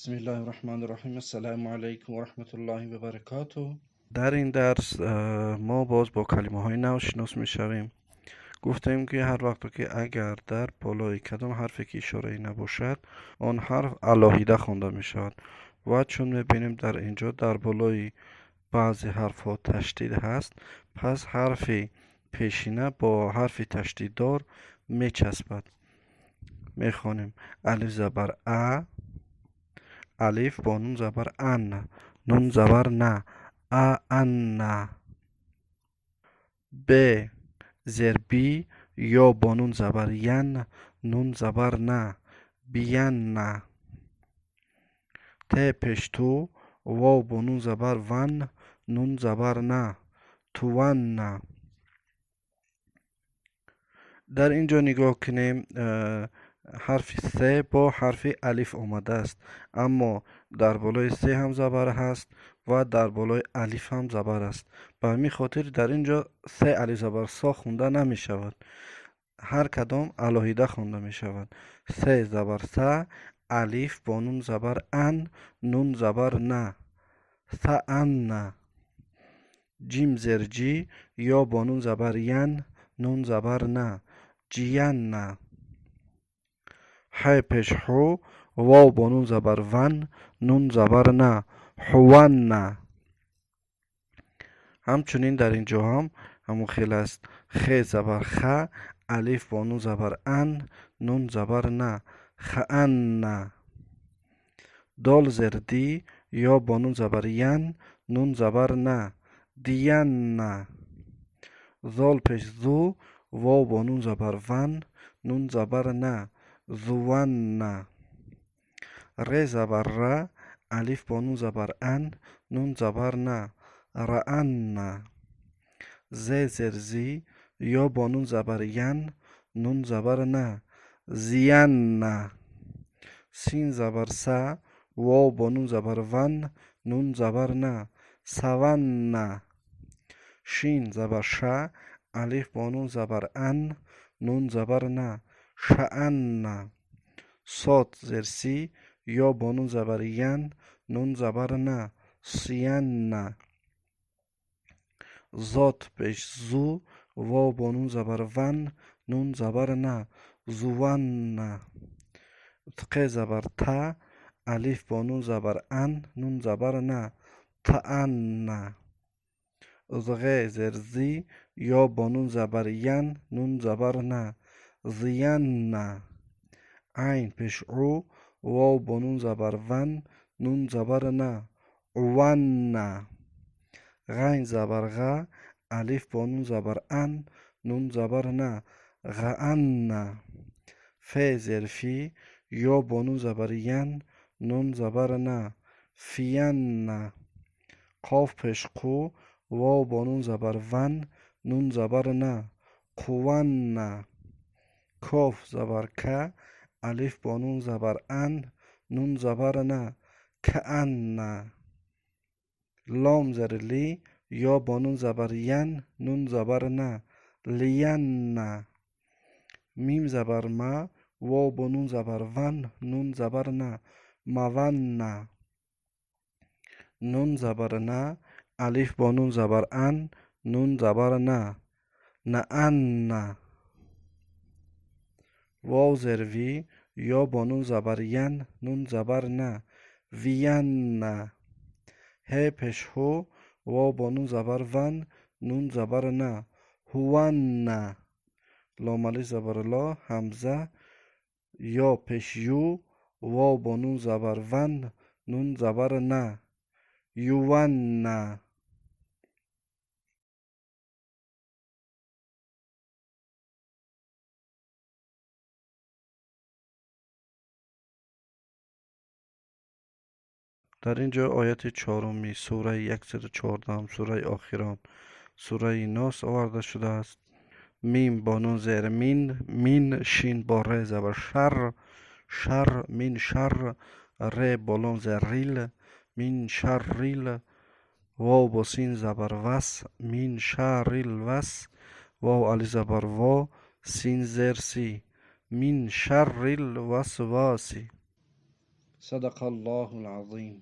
Бисмиллаҳи рраҳмани рраҳим. Ассалому алайкум ва раҳматуллоҳи ва баракатуҳ. Дар ин дарс мо боз бо калимаҳои нав шинос мешавем. Гуфтем, ки ҳар вақте ки агар дар болои кадом ҳарфе ки ишорае набошад, он ҳарф алоҳида хонда мешавад. Ва чун мебинем, дар ин ҷо дар болои баъзе ҳарфҳо ташдид ҳаст, пас ҳарфи пешина бо ҳарфи ташдиддор мечаспад. Мехонем: алиф забар а, алиф бо нун забар ан, нун забар на, а анна. Б зер би, ё бо нун забар ян, нун забар на, биянна. Т пеш ту, вов бо нун забар ван, нун забар на, туванна. Дар ин ҷо нигоҳ кунем, ҳарфи с бо ҳарфи алиф омадааст, аммо дар болои с ҳам забар ҳаст ва дар болои алиф ҳам забар аст. Ба ҳамин хотир дар ин ҷо се алиф забар со хонда намешавад, ҳар кадом алоҳида хонда мешавад. Се забар са, алиф бо нун забар ан, нун забар на, саанна. Ҷим зер ҷи, ё бо нун забар ян, нун забар на, ҷиянна. Ҳ пеш ҳу, вов бо нун забар ван, нун забар на, ҳуванна. Ҳамчунин дар ин ҷо ҳам ҳамон хел аст: хе забар ха, алиф бо нун забар ан, нун забар на, хаанна. Дол зер ди, ё бо нун забар ян, нун забар на, диянна. Зол пеш зу, вов бо нун забар ван, нун забар на, зуванна. Ре забар ра, алиф бо нун забар ан, нун забар на, раанна. Зе зер зи, ё бо нун забар ян, нун забар на, зиянна. Син забар са, вов бо нун забар ван, нун забар на, саванна. Шин забар ша, алиф бо нун забар ан, нун забар на, шаанна. Сод зер си, ё бо нун забар ян, нун забар на, сиянна. Зод пеш зу, вов бо нун забар ван, нун забар на, зуванна. Тқе забар та, алиф бо нун забар ан, нун забар на, таанна. Зғе зер зи, ё бо нун забар ян, нун забар на, зиянна. Айн пеш ӯ, вов бо нун забар ван, нун забар на, уванна. Ғайн забар ға, алиф бо нун забар ан, нун забар на, ғаанна. Фе зер фи, ё бо нун забар ян, нун забар на, фиянна. Қоф пеш қу, вов бо нун забар ван, нун забар на, қуванна. Коф забар ка, алиф бо нун забар ан, нун забар на, каанна. Лом зер ли, ё бо нун забар ян, нун забар на, лиянна. Мим забар ма, вов бо нун забар ван, нун забар на, маванна. Нун забар на, алиф бо нун забар ан, нун забар на, наанна. Вов зер ви, ё бо нун забар ян, нун забар на, виянна. Ҳе пеш ҳу, вов бо нун забар ван, нун забар на, ҳуванна. Лом алиф забар ло, ҳамза, ё пеш ю, вов бо нун забар ван, нун забар на, юванна. Дар ин ҷо ояти чоруми сураи 114, сураи охирон, сураи Нос оварда шудааст. Мим бо нун зер мин, мин, шин бо ре забар шар, шар, мин шар, ре бо лом зер рил, мин шаррил, вов бо син забар вас, мин шаррил вас, вов алиф забар во, син зер си, мин шаррил васваси. Садақаллоҳул азим.